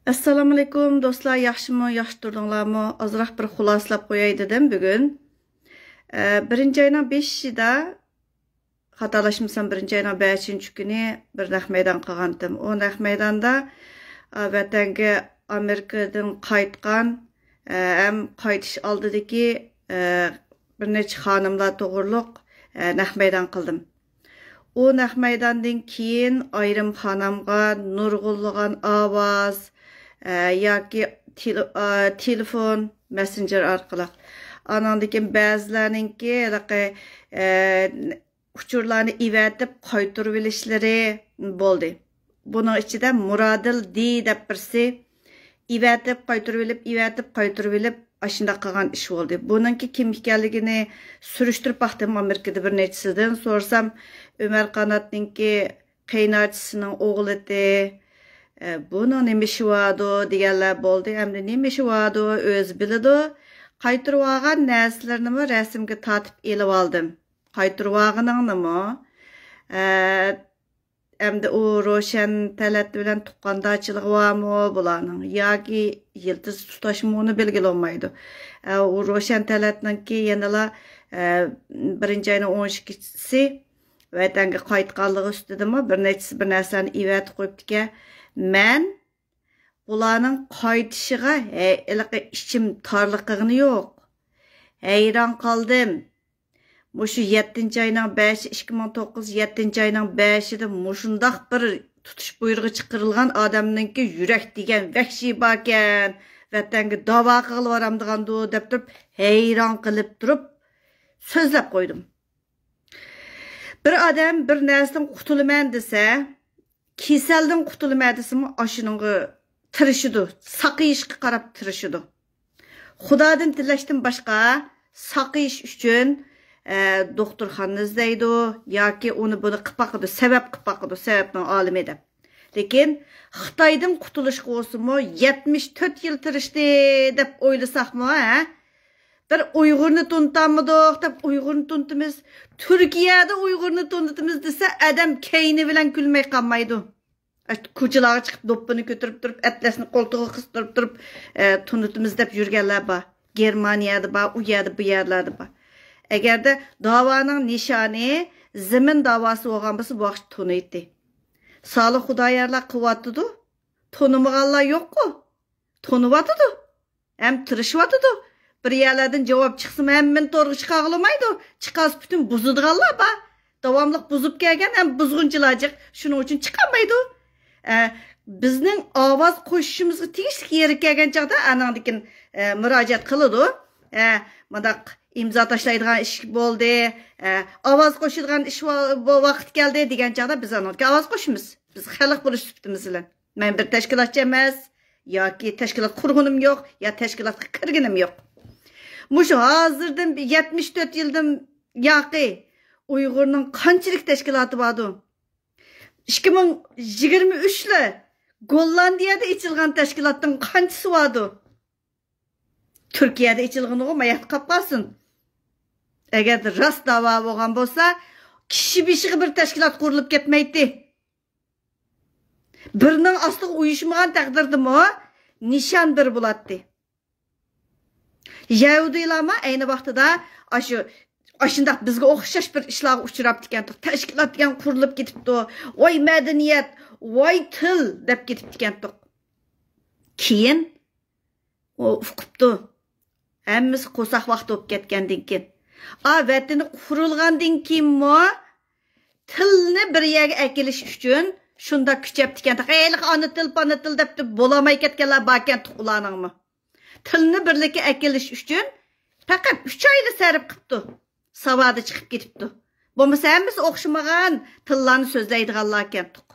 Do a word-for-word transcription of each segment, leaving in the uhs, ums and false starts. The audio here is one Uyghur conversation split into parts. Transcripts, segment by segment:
ئەسسالامۇئەلەيكۇم دوستلار، ياخشىمۇ، ياخشى تۇردۇڭلارمۇ؟ ئازراق بىر خۇلاسىلاپ قوياي دېدىم بۈگۈن. ئە، بىرىنچى ئاينىڭ بەشىدە، خاتالاشمىسام، بىرىنچى ئاينىڭ بەشىنچى كۈنى بىر نەق مەيدان قىلغانتىم. ئۇ نەق مەيداندا، ئە، ۋەتەنگە ئامېرىكىدىن قايتقان، ئە، ھەم قايتىش ئالدىدىكى، ئە، بىر نەچچە خانىملار توغرۇلۇق، ئە، نەق مەيدان قىلدىم. ئۇ نەق مەيداندىن كېيىن ئايرىم خانىمغا نۇرغۇنلىغان ئاۋاز، ئە، ياكى تېلې-، ئە، تېلېفون، مەسسېنجېر ئارقىلىق. ئاناندىن كېيىن بەزىلەرنىڭكى ھېلىقى، ئە، ئۇچۇرلارنى ئېۋەتىپ قايتۇرۇۋېلىشلىرى بولدى. بۇنىڭ ئىچىدە مۇرادىل دى دەپ بىرسى ئېۋەتىپ قايتۇرۇۋېلىپ، ئېۋەتىپ قايتۇرۇۋېلىپ، ئاشۇنداق قىلغان ئىش بولدى. بۇنىڭكى كىم ئىكەنلىكىنى سۈرۈشتۈرۈپ باقتىم ئامېرىكىدا بىر نەچچىسىدىن. سورىسام، ئۆمەر قاناتنىڭكى قېيىنئاچىسىنىڭ ئوغلىتى. ئە، بۇنىڭ نېمە ئىشى بارىدۇ دېگەنلەر بولدى. ئەمدى نېمە ئىشى بارىدۇ، ئۆزى بىلىدۇ. قايتۇرۇۋالغان نەرسىلىرىنىمۇ رەسىمگە تارتىپ ئېلىۋالدىم. قايتۇرۇۋالغىنىڭنىمۇ. ئە، ئەمدى ئۇ روشەن تەلەت بىلەن تۇغقاندارچىلىقى بارمۇ بۇلارنىڭ؟ ياكى يىلتىز تۇتاشمۇ، ئۇنى بىلگىلى بولمايدۇ. ئە، ئۇ روشەن تەلەتنىڭكى يەنىلا، ئە، بىرىنچى ئاينىڭ ئون ئىككىسى ۋەتەنگە قايتقانلىقى ئۈستىدىنمۇ بىر نەچچىسى بىر نەرسىلەرنى ئېۋەتىپ قويۇپتىكەن. مەن بۇلارنىڭ قايتىشىغا ھە-، ھېلىقى ئىچىم تارلىقىغىنى يوق. ھەيران قالدىم. مۇشۇ يەتتىنچى ئاينىڭ بەشى، ئىككى مىڭ توققۇز، يەتتىنچى ئاينىڭ بەشىدە مۇشۇنداق بىر تۇتۇش بۇيرۇقى چىقىرىلغان ئادەمنىڭكى يۈرەك دېگەن ۋەھشىي باركەن، ۋەتەنگە داۋا قىلغىلى بارامدىغاندۇ دەپ تۇرۇپ ھەيران قېلىپ تۇرۇپ سۆزلەپ قويدۇم. بىر ئادەم بىر نەرسىدىن قۇتۇلىمەن دېسە، كېسەلدىن قۇتۇلىمەن دېسىمۇ، ئاشۇنىڭغا تىرىشىدۇ، ساقىيىشقا قاراپ تىرىشىدۇ. خۇدادىن تىلەشتىن باشقا ساقىيىش ئۈچۈن، ئە، دوختۇرخانا ئىزدەيدۇ ياكى ئۇنى بۇنى قىلىپ باقىدۇ، سەۋەب قىلىپ باقىدۇ، سەۋەبنىڭ ئالىمى دەپ. لېكىن خىتايدىن قۇتۇلۇشقا بولسىمۇ يەتمىش تۆت يىل تىرىشتى دەپ ئويلىساقمۇ، ھە؟ بىر ئۇيغۇرنى تونۇتالمىدۇق دەپ ئۇيغۇرنى تونۇتىمىز، تۈركىيەدە ئۇيغۇرنى تونۇتىمىز دېسە، ئادەم كەينى بىلەن كۈلمەي قالمايدۇ. ئاشۇ كوچىلارغا چىقىپ، دوپپىنى كۆتۈرۈپ تۇرۇپ، ئەتلەسنى قولتۇقىغا قىستۇرۇپ تۇرۇپ، ئە، تونۇتىمىز دەپ يۈرگەنلەر بار. گېرمانىيەدە بار، ئۇ يەردە، بۇ يەرلەردە بار. ئەگەردە داۋانىڭ نىشانى زېمىن داۋاسى بولغان بولسا، بۇ ۋاقىت تونۇيتتى. سالىھ خۇدايارلار قىلىۋاتىدۇ. تونۇمىغانلار يوققۇ. تونۇۋاتىدۇ. ھەم تىرىشىۋاتىدۇ. بىر يەرلەردىن جاۋاب چىقسىمۇ، ھەممىنى تورغا چىقارغىلى بولمايدۇ. چىقارسا، پۈتۈن بۇزىدىغانلار بار. داۋاملىق بۇزۇپ كەلگەن ھەم بۇزغۇنچىلار جىق. شۇنىڭ ئۈچۈن چىقارمايدۇ. ئە، بىزنىڭ ئاۋاز قوشۇشىمىزغا تېگىشلىك يېرى كەلگەن چاغدا ئانىڭدىن كېيىن، ئە، مۇراجىئەت قىلىدۇ. ئە، مۇنداق ئىمزا تاشلايدىغان ئىش بولدى. ئە، ئاۋاز قوشىدىغان ئىش ۋا-، ۋا-، ۋاقتى كەلدى دېگەن چاغدا بىز ئانىڭدىن كېيىن ئاۋاز قوشىمىز. بىز خەلق بولۇش سۈپىتىمىز بىلەن. مەن بىر تەشكىلاتچى ئەمەس، ياكى تەشكىلات قۇرغىنىم يوق، يا تەشكىلاتقا كىرگىنىم يوق. مۇشۇ ھازىردىن بىر يەتمىش تۆت يىلدىن ياقى ئۇيغۇرنىڭ قانچىلىك تەشكىلاتى باردۇ؟ ئىككى مىڭ يىگىرمە ئۈچلا گوللاندىيەدە ئېچىلغان تەشكىلاتنىڭ قانچىسى باردۇ؟ تۈركىيەدە ئېچىلغىنىغۇ ماياقتا قاپ قالسۇن. ئەگەر راست داۋا بولغان بولسا، كىشى بېشىغا بىر تەشكىلات قۇرۇلۇپ كەتمەيتتى. بىرنىڭ ئاستىغا ئۇيۇشمىغان تەقدىردىمۇ نىشان بىر بولاتتى. يەھۇدىيلارمۇ ئەينى ۋاقتىدا ئاشۇ، ئاشۇنداق بىزگە ئوخشاش بىر ئىشلارغا ئۇچراپتىكەنتۇق. تەشكىلات دېگەن قۇرۇلۇپ كېتىپتۇ. ۋاي مەدەنىيەت، ۋاي تىل دەپ كېتىپتىكەنتۇق. كېيىن ئۇ ئۇقۇپتۇ. ھەممىسى قورساق ۋاقتى بولۇپ كەتكەندىن كېيىن. ئا، ۋەتىنى قۇرۇلغاندىن كېيىنمۇ تىلنى بىر يەرگە ئەكېلىش ئۈچۈن شۇنداق كۈچەپتىكەن. ھېلىقى ئانا تىل، پانا تىل دەپ بولالماي كەتكەنلەر باركەنتۇق ئۇلارنىڭمۇ. تىلنى بىرلىككە ئەكېلىش ئۈچۈن پەقەت ئۈچ ئايلا سەرپ قىپتۇ. ساۋادا چىقىپ كېتىپتۇ. بولمىسا ھەممىسى ئوخشىمىغان تىللارنى سۆزلەيدىغانلاركەنتۇق.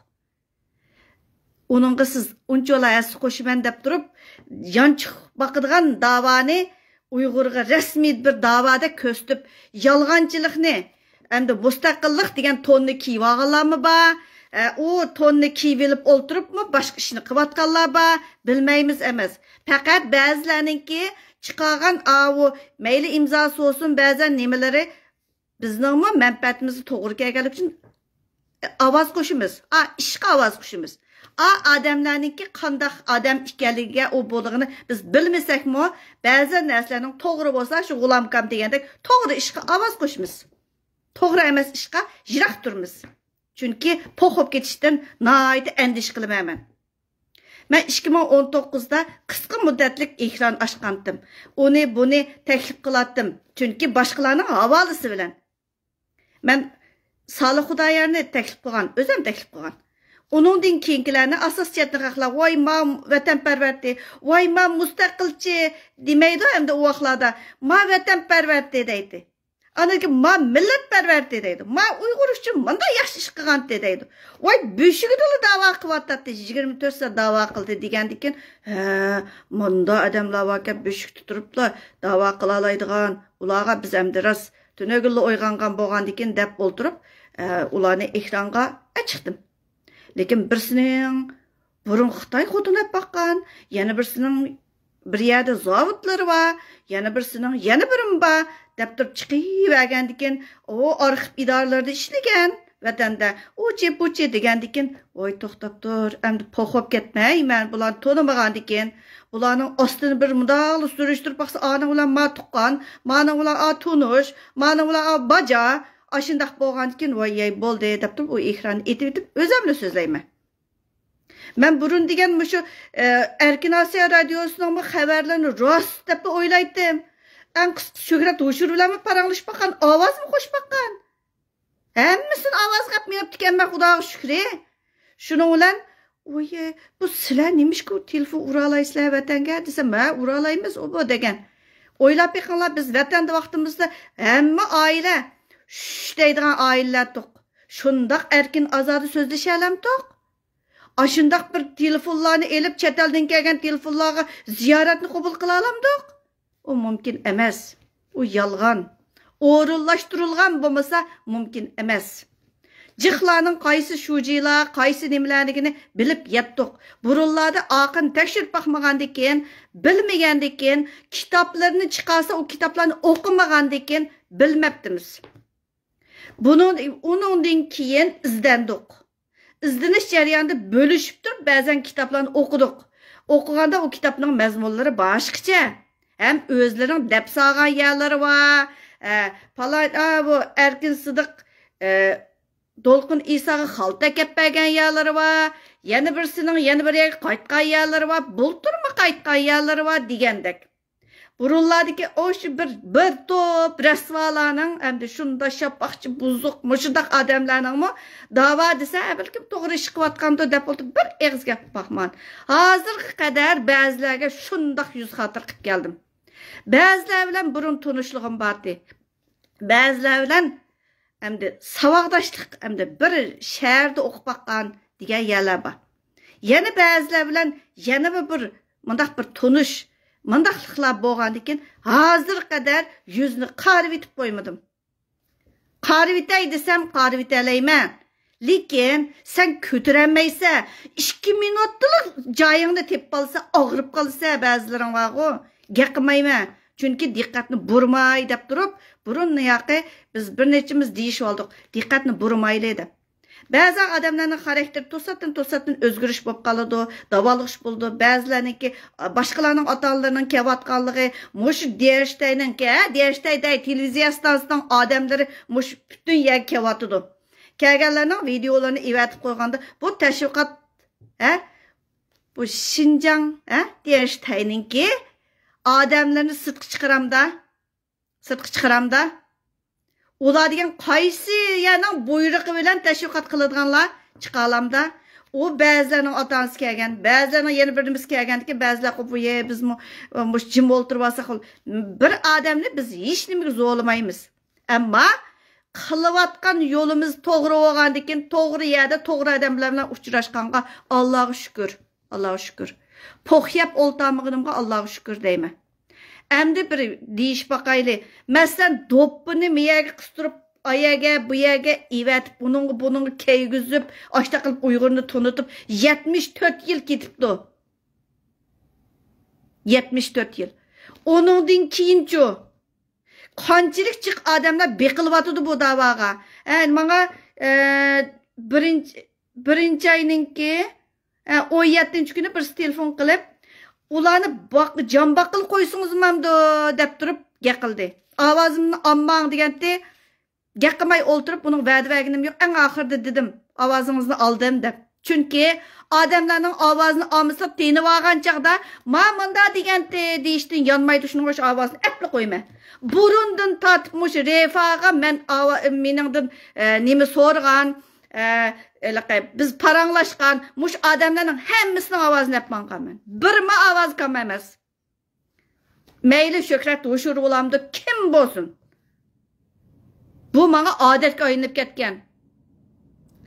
ئۇنىڭغا سىز ئۇنچىۋالا ھەسسە قوشىمەن دەپ تۇرۇپ، يانچۇق باقىدىغان داۋانى ئۇيغۇرغا رەسمىي بىر داۋادەك كۆرسىتىپ، يالغانچىلىقنى، ئەمدى مۇستەقىللىق دېگەن توننى كىيىۋالغانلارمۇ بار، ئە، ئۇ توننى كىيىۋېلىپ ئولتۇرۇپمۇ باشقا ئىشنى قىلىۋاتقانلار بار، بىلمەيمىز ئەمەس. پەقەت بەزىلەرنىڭكى چىقارغان ئاۋۇ مەيلى ئىمزاسى بولسۇن، بەزەن نېمىلىرى بىزنىڭمۇ مەنپەئەتىمىزگە توغرا كەلگەنلىكى ئۈچۈن ئاۋاز قوشىمىز. ئا، ئىشقا ئاۋاز قوشىمىز. ئا ئادەملەرنىڭكى قانداق ئادەم ئىكەنلىكىگە، ئۇ بولىدىغىنى بىز بىلمىسەكمۇ، بەزى نەرسىلەرنىڭ توغرا بولسا، شۇ غۇلامكام دېگەندەك توغرا ئىشقا ئاۋاز قوشىمىز. توغرا ئەمەس ئىشقا يىراق تۇرىمىز. چۈنكى پوخ بولۇپ كېتىشتىن ناھايىتى ئەندىشە قىلىمەن مەن. مەن ئىككى مىڭ ئون توققۇزدا قىسقا مۇددەتلىك ئېكران ئاچقانتىم. ئۇنى، بۇنى تەكلىپ قىلاتتىم. چۈنكى باشقىلارنىڭ ھاۋالىسى بىلەن. مەن سالىھ خۇدايارنى تەكلىپ قىلغان، ئۆزۈم تەكلىپ قىلغان. ئۇنىڭدىن كېيىنكىلەرنى ئاساسىي جەھەتتىن خەقلەر، ۋاي ما ۋەتەنپەرۋەرتى، ۋاي ما مۇستەقىلچى دېمەيدۇ ئەمدى ئۇ ۋاقىتلاردا. ما ۋەتەنپەرۋەرتى دەيتتى. ئاندىن كېيىن ما مىللەتپەرۋەرتى دەيدۇ. ما ئۇيغۇر ئۈچۈن مۇنداق ياخشى ئىش قىلغانتى دەيدۇ. ۋاي بۆشۈكىدىلا داۋا قىلىۋاتاتتى، يىگىرمە تۆت سائەت داۋا قىلدى دېگەندىكىن، ھە، مۇندا ئادەملەر باركەن بۆشۈكتە تۇرۇپلا داۋا قىلالايدىغان، ئۇلارغا بىز ئەمدى راست تۈنۈگۈنلا ئويغانغان بولغاندىكىن دەپ ئولتۇرۇپ، ئە، ئۇلارنى ئېكرانغا ئەچىقتىم. لېكىن بىرسىنىڭ بۇرۇن خىتاي خوتۇنى باققان، يەنە بىرسىنىڭ بىر يەردە زاۋۇتلىرى بار، يەنە بىرسىنىڭ يەنە بىرىمۇ بار دەپ تۇرۇپ چىقىۋەرگەندىكىن، ئۇ ئارخىپ ئىدارىلىرىدە ئىشلىگەن، ۋەتەندە ئۇچى بۇچى دېگەندىكىن، ۋاي توختاپ تۇر، ئەمدى پوخ بولۇپ كەتمەي، مەن بۇلارنى تونۇمىغاندىكىن، بۇلارنىڭ ئاستىنى بىر مۇنداقلا سۈرۈشتۈرۈپ باقسا، ئانىڭ بىلەن ما تۇغقان، مانىڭ بىلەن ئا تونۇش، مانىڭ بىلەن ئا باجا، ئاشۇنداق بولغاندىكىن، ۋاي يەي بولدى دەپ تۇرۇپ ئۇ ئېكراننى ئېتىۋېتىپ ئۆزۈملا سۆزلەيمەن. مەن بۇرۇن دېگەن مۇشۇ، ئە، ئەركىن ئاسىيا رادىيوسىنىڭمۇ خەۋەرلىرىنى راست دەپلا ئويلايتتىم. ئەڭ قىسقا شۆھرەت ھوشۇر بىلەنمۇ پاراڭلىشىپ باققان، ئاۋازمۇ قوشۇپ باققان. ھەممىسىنى ئاۋاز قىلىپ مېڭىپتىكەنمەن، خۇداغا شۈكرى. شۇنىڭ بىلەن، ئۇيە، بۇ سىلەر نېمىشقا تېلېفون ئۇرالايسىلەر ۋەتەنگە دېسەم، ھە، ئۇرالايمىز ئۇ بۇ دېگەن. ئويلاپ بېقىڭلار، بىز ۋەتەندە ۋاقتىمىزدا ھەممە ئائىلە شۈش دەيدىغان ئائىلىلەر تۇق. شۇنداق ئەركىن ئازادە سۆزلىشەلەمتۇق. ئاشۇنداق بىر تېلېفونلارنى ئېلىپ، چەت ئەلدىن كەلگەن تېلېفونلارغا زىيارەتنى قوبۇل قىلالامدۇق؟ ئۇ مۇمكىن ئەمەس. ئۇ يالغان. ئورۇنلاشتۇرۇلغان بولمىسا مۇمكىن ئەمەس. جىخلارنىڭ قايسى شۇجىلار، قايسى نېمىلەرلىكىنى بىلىپ يەتتۇق. بۇرۇنلاردا ئاقىن تەكشۈرۈپ باقمىغاندىكىن، بىلمىگەندىكىن، كىتابلىرىنى چىقارسا، ئۇ كىتابلارنى ئوقۇمىغاندىكىن بىلمەپتىمىز. بۇنىڭ، ئۇنىڭدىن كېيىن ئىزدەندۇق. ئىزدىنىش جەريانىدا بۆلۈشۈپ تۇرۇپ بەزەن كىتابلارنى ئوقۇدۇق. ئوقۇغاندا ئۇ كىتابنىڭ مەزمۇنلىرى باشقىچە. ھەم ئۆزلىرىنىڭ دەپ سالغان يەرلىرى بار. ئە، پالان، ئا، بۇ ئەركىن سىدىق، ئە، دولقۇن ئىساغا خالتا ئەكەپ بەرگەن يەرلىرى بار. يەنە بىرسىنىڭ يەنە بىر يەرگە قايتقان يەرلىرى بار. بۇلتۇرمۇ قايتقان يەرلىرى بار دېگەندەك. بۇرۇنلاردىكى ئاشۇ بىر، بىر توپ رەسۋالارنىڭ، ئەمدى شۇنداق شاپاقچى، بۇزۇق، مۇشۇنداق ئادەملەرنىڭمۇ داۋا دېسە، ھە، بەلكىم توغرا ئىش قىلىۋاتقاندۇ دەپ ئولتۇرۇپ، بىر ئېغىز گەپ باقمان. ھازىرغا قەدەر بەزىلەرگە شۇنداق يۈز خاتىرە قىلىپ كەلدىم. بەزىلەر بىلەن بۇرۇن تونۇشلۇقۇم بارتى. بەزىلەر بىلەن ئەمدى ساۋاقداشلىق، ئەمدى بىر شەھەردە ئوقۇپ باققان دېگەن يەرلەر بار. يەنە بەزىلەر بىلەن يەنە بىر، بىر مۇنداق بىر تونۇش، مۇنداقلىقلار بولغاندىكىن، ھازىرغا قەدەر يۈزنى قارىۋېتىپ قويمىدىم. قارىۋېتەي دېسەم، قارىۋېتەلەيمەن. لېكىن سەن كۆتۈرەلمەيسەن. ئىككى مىنۇتتىلا جايىڭنى تېپىپ قالسا، ئاغرىپ قالىسەن، بەزىلىرىڭ بارغۇ. گەپ قىلمايمەن. چۈنكى دىققەتنى بۇرىماي دەپ تۇرۇپ، بۇرۇن ياقى بىز بىر نەچچىمىز دېيىشىۋالدۇق، دىققەتنى بۇرىمايلى دەپ. بەزى ئادەملەرنىڭ خاراكتېرى توساتتىن، توساتتىن ئۆزگىرىش بولۇپ قالىدۇ، داۋالغۇش بولىدۇ. بەزىلەرنىڭكى، باشقىلارنىڭ ئاتا-ئانىلىرىنىڭ كېلىۋاتقانلىقى، مۇشۇ دىيەشتەينىڭكى، ھە، دىيەشتەي دەي تېلېۋىزىيە ئىستانسىسىنىڭ ئادەملىرى مۇشۇ پۈتۈن يەرگە كېلىۋاتىدۇ. كەلگەنلەرنىڭ ۋىدېئولىرىنى ئېۋەتىپ قويغاندا، بۇ تەشۋىقات، ھە؟ بۇ شىنجاڭ، ھە؟ دىيەشتەينىڭكى ئادەملىرىنى سىرتقا چىقىرامدا، سىرتقا چىقىرامدا. ئۇلار دېگەن قايسى يەرنىڭ بۇيرۇقى بىلەن تەشۋىقات قىلىدىغانلار چىقالامدا. ئۇ بەزىلەرنىڭ ئاتا-ئانىسى كەلگەن، بەزىلەرنىڭ يەنە بىر نېمىسى كەلگەندىكىن، بەزىلەر قوپۇپ، يە، بىزمۇ، ئە، مۇشۇ جىم ئولتۇرۇۋالساق، بىر ئادەمنى بىز ھېچ نېمىگە زورلىمايمىز. ئەمما قىلىۋاتقان يولىمىز توغرا بولغاندىكىن، توغرا يەردە توغرا ئادەملەر بىلەن ئۇچراشقانغا ئاللاغا شۈكۈر، ئاللاغا شۈكۈر. پوخ يەپ ئولتۇرمىغىنىمغا ئاللاغا شۈكۈر دەيمەن. ئەمدى بىر دېيىشىپ باقايلى. مەسىلەن، دوپپىنى مىيەگە قىستۇرۇپ، ئايەگە، بۇ يەرگە ئېۋەتىپ، ئۇنىڭغا، بۇنىڭغا كىيگۈزۈپ، ئاشۇنداق قىلىپ ئۇيغۇرنى تونۇتۇپ، يەتمىش تۆت يىل كېتىپتۇ. يەتمىش تۆت يىل. ئۇنىڭدىن كېيىنچۇ؟ قانچىلىك جىق ئادەملەر بېقىلىۋاتىدۇ بۇ داۋاغا. ئە، ماڭا، ئە، بىرىنچى، بىرىنچى ئاينىڭكى، ئون يەتتىنچى كۈنى بىرسى تېلېفون قىلىپ، ئۇلارنى باق-، جان باققىلى قويسىڭىز بولمامدۇ دەپ تۇرۇپ گەپ قىلدى. ئاۋازىمنى ئالماڭ دېگەنتى، گەپ قىلماي ئولتۇرۇپ، ئۇنىڭ ۋەدە بەرگىنىم يوق. ئەڭ ئاخىرىدا دېدىم، ئاۋازىڭىزنى ئالدىم دەپ. چۈنكى ئادەملەرنىڭ ئاۋازىنى ئالمىسا تېنىۋالغان چاغدا، ما مۇندا دېگەنتى دېيىشتىن يانمايدۇ، شۇنىڭغا شۇ ئاۋازنى ئەپلا قويىمەن. بۇرۇندىن تارتىپ مۇشۇ رېفاغا مەن ئاۋا-، مېنىڭدىن، ئە، نېمە سورىغان، ئە، ھېلىقى بىز پاراڭلاشقان مۇشۇ ئادەملەرنىڭ ھەممىسىنىڭ ئاۋازىنى ئەپ ماڭغان مەن. بىرمۇ ئاۋازى كەم ئەمەس. مەيلى شۆھرەت ھوشۇر بولامدۇ، كىم بولسۇن. بۇ ماڭا ئادەتكە ئايلىنىپ كەتكەن.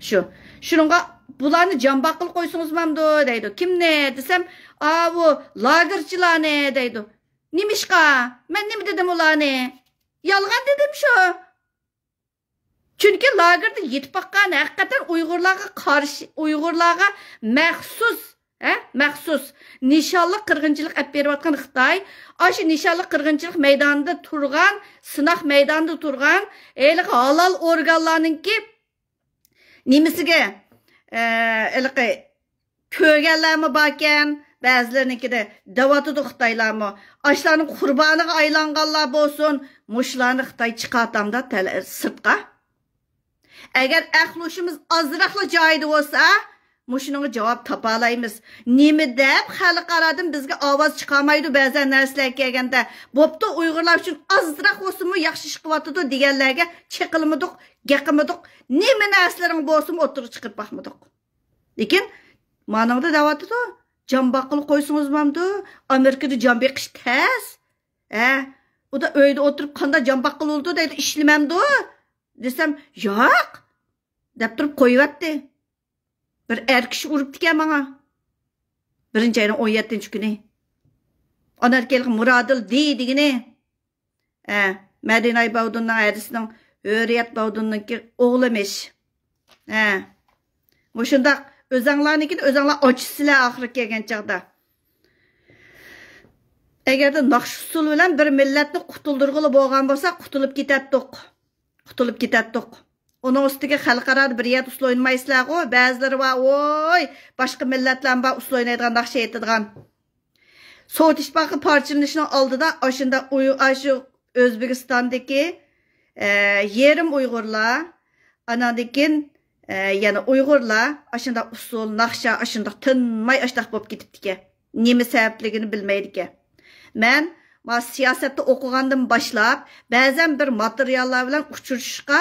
شۇ. شۇنىڭغا بۇلارنى جان باققىلى قويسىڭىز مامدۇ دەيدۇ. كىمنى دېسەم، ئاۋۇ لاگېرچىلارنى دەيدۇ. نېمىشقا؟ مەن نېمە دېدىم ئۇلارنى؟ يالغان دېدىم شۇ. چۈنكى لاگېردا يېتىپ باققان ھەقىقەتەن ئۇيغۇرلارغا قارشى، ئۇيغۇرلارغا مەخسۇس، ھە، مەخسۇس نىشانلىق قىرغىنچىلىق ئەپ بېرىۋاتقان خىتاي، ئاشۇ نىشانلىق قىرغىنچىلىق مەيدانىدا تۇرغان، سىناق مەيدانىدا تۇرغان ھېلىقى ھالال ئورگانلارنىڭكى نېمىسىگە، ئە، ھېلىقى كۆرگەنلەرمۇ باركەن، بەزىلىرىنىڭكىدە دەۋاتىدۇ خىتايلارمۇ. ئاشۇلارنىڭ قۇربانىغا ئايلانغانلار بولسۇن، مۇشۇلارنى خىتاي چىقارتامدا تەل-، سىرتقا. ئەگەر ئەقلى ھوشىمىز ئازراقلا جايىدا بولسا، مۇشۇنىڭغا جاۋاب تاپالايمىز. نېمە دەپ خەلقئارادىن بىزگە ئاۋاز چىقارمايدۇ بەزەن نەرسىلەر كەلگەندە؟ بوپتۇ، ئۇيغۇرلار ئۈچۈن ئازراق بولسىمۇ ياخشى ئىش قىلىۋاتىدۇ دېگەنلەرگە چېقىلمىدۇق، گەقىمىدۇق، نېمە نەرسىلىرىڭ بولسىمۇ ئوتتۇرىغا چىقىرىپ باقمىدۇق. لېكىن مانىڭدا دەۋاتىدۇ، جان باققىلى قويسىڭىز بولامدۇ؟ ئامېرىكىدا جان بېقىش تەس. ھە، ئۇدا ئۆيدە ئولتۇرۇپ قانداق جان باققىلى بولىدۇ دەيدۇ، ئىشلىمەمدۇ؟ دېسەم، ياق دەپ تۇرۇپ قويۇۋەتتى. بىر ئەر كىشى ئۇرۇپتىكەن ماڭا. بىرىنچى ئاينىڭ ئون يەتتىنچى كۈنى. ئانا ئەركەنلىك مۇرادىل دى دېگىنى. ھە، مەدىناي باۋدۇننىڭ ھەدىسىنىڭ ھۆرىيەت باۋدۇننىڭكى ئوغلىمىش. ھە. مۇشۇنداق ئۆزەڭلارنىڭكىنى ئۆزەڭلار ئاچىسىلەر ئاخىرى كەلگەن چاغدا. ئەگەردە ناخشا ئۇسسۇل بىلەن بىر مىللەتنى قۇتۇلدۇرغىلى بولغان بولسا، قۇتۇلۇپ كېتەتتۇق. قۇتۇلۇپ كېتەتتۇق. ئۇنىڭ ئۈستىگە خەلقئارادا بىر يەردە ئۇسسۇل ئوينىمايسىلەرغۇ؟ بەزىلىرى بار، ۋوي، باشقا مىللەتلەرمۇ بار ئۇسسۇل ئوينايدىغان، ناخشا ئېيتىدىغان. سوۋېت ئىتتىپاقى پارچىلىنىشنىڭ ئالدىدا ئاشۇنداق ئۇي-، ئاشۇ ئۆزبېكىستاندىكى، ئە، يېرىم ئۇيغۇرلار، ئاناندىن كېيىن، ئە، يەنە ئۇيغۇرلار ئاشۇنداق ئۇسسۇل، ناخشا، ئاشۇنداق تىنماي ئاشۇنداق بولۇپ كېتىپتىكەن. نېمە سەۋەبلىكىنى بىلمەيدىكەن. مەن ما سىياسەتتە ئوقۇغاندىن باشلاپ، بەزەن بىر ماتېرىياللار بىلەن ئۇچرىشىشقا،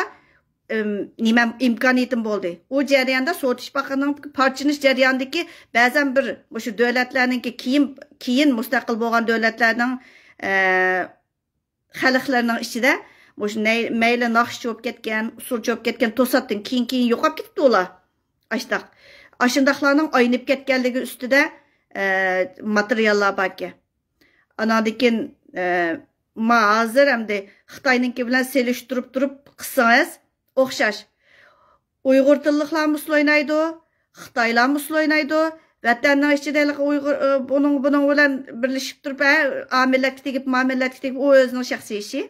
ئىم، نېمە، ئىمكانىيىتىم بولدى. ئۇ جەرياندا سوۋېت ئىتتىپاقىنىڭ پارچىلىنىش جەريانىدىكى بەزەن بىر مۇشۇ دۆلەتلەرنىڭكى كېيىن، كېيىن مۇستەقىل بولغان دۆلەتلەرنىڭ، ئە، خەلقلىرىنىڭ ئىچىدە مۇشۇ نەي-، مەيلى ناخشىچى بولۇپ كەتكەن، ئۇسسۇلچى بولۇپ كەتكەن، توساتتىن كېيىن، كېيىن يوقاپ كېتىپتۇ ئۇلار. ئاشتاق. ئاشۇنداقلارنىڭ ئاينىپ كەتكەنلىكى ئۈستىدە، ئە، ماتېرىياللار باركەن. ئاناندىن كېيىن، ئە، ما ھازىر ئەمدى خىتاينىڭكى بىلەن سېلىشتۇرۇپ تۇرۇپ قىلسىڭىز ئوخشاش. ئۇيغۇر تىللىقلارمۇ ئۇسسۇل ئوينايدۇ، خىتايلارمۇ ئۇسسۇل ئوينايدۇ. ۋەتەننىڭ ئىچىدە ھېلىقى ئۇيغۇر، ئە، بۇنىڭ، بۇنىڭ بىلەن بىرلىشىپ تۇرۇپ، ھە، ئا مىللەتكە تېگىپ، ما مىللەتكە تېگىپ، ئۇ ئۆزىنىڭ شەخسىي ئىشى.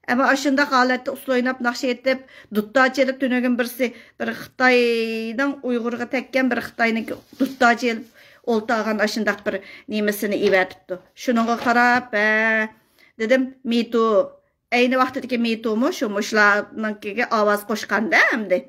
ئەمما ئاشۇنداق ھالەتتە ئۇسسۇل ئويناپ، ناخشا ئېيتىپ، دۇتار چېلىپ، تۈنۈگۈن بىرسى بىر خىتاينىڭ ئۇيغۇرغا تەگكەن، بىر خىتاينىڭ دۇتار چېلىپ ئولتۇرغان ئاشۇنداق بىر نېمىسىنى ئېۋەتىپتۇ. شۇنىڭغا قاراپ، ھە، دېدىم، مىتۇ، ئەينى ۋاقتىدىكى مىتۇمۇ شۇ مۇشۇلارنىڭكىگە ئاۋاز قوشقاندا ئەمدى.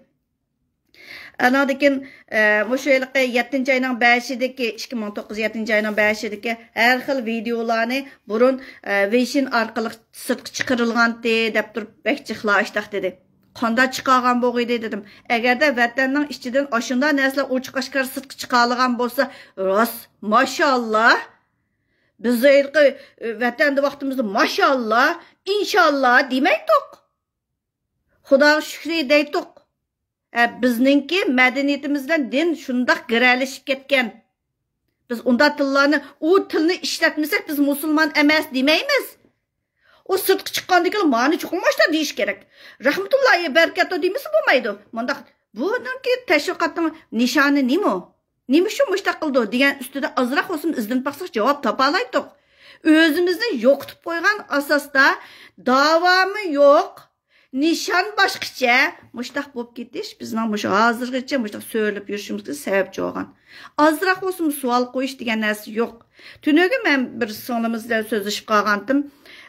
ئاناندىن كېيىن، ئە، مۇشۇ ھېلىقى يەتتىنچى ئاينىڭ بەشىدىكى، ئىككى مىڭ توققۇز يەتتىنچى ئاينىڭ بەشىدىكى ھەر خىل ۋىدېئولارنى بۇرۇن، ئە، ۋېيشىن ئارقىلىق سىرتقا چىقىرىلغانتى دەپ تۇرۇپ بەك جىقلا ئاشتاق دېدى. قانداق چىقارغان بولغىيدى دېدىم. ئەگەردە ۋەتەننىڭ ئىچىدىن ئاشۇنداق نەرسىلەر ئوچۇق ئاشكارا سىرتقا چىقارلىغان بولسا، راست، ماشائاللا. بىز ھېلىقى، ئە، ۋەتەندە ۋاقتىمىزدا ماشائاللا، ئىنشائاللا دېمەيتتۇق. خۇداغا شۈكرى دەيتتۇق. ھە، بىزنىڭكى مەدەنىيىتىمىز بىلەن دىن شۇنداق گىرەلىشىپ كەتكەن. بىز ئۇنداق تىللارنى، ئۇ تىلنى ئىشلەتمىسەك، بىز مۇسۇلمان ئەمەس دېمەيمىز. ئۇ سىرتقا چىققاندىن كېيىن مانى چوقۇم ماشۇنداق دېيىش كېرەك. رەھمەتۇللاھى بەرىكاتۇ دېمىسە بولمايدۇ. مۇنداق، بۇنىڭكى تەشۋىقاتنىڭ نىشانى نېمە؟ نېمە ئۈچۈن مۇشۇنداق قىلىدۇ دېگەن ئۈستىدە ئازراق بولسىمۇ ئىزدىنىپ باقساق جاۋاب تاپالايتتۇق. ئۆزىمىزنى يوقىتىپ قويغان ئاساستا داۋامى يوق، نىشان باشقىچە، مۇشتاق بولۇپ كېتىش بىزنىڭ مۇشۇ ھازىرغىچە مۇشتاق سۆرىلىپ يۈرۈشىمىزگە سەۋەبچى بولغان. ئازراق بولسىمۇ سوئال قويۇش دېگەن نەرسە يوق. تۈنۈگۈن مەن بىر سىڭلىمىز بىلەن سۆزلىشىپ قالغانتىم.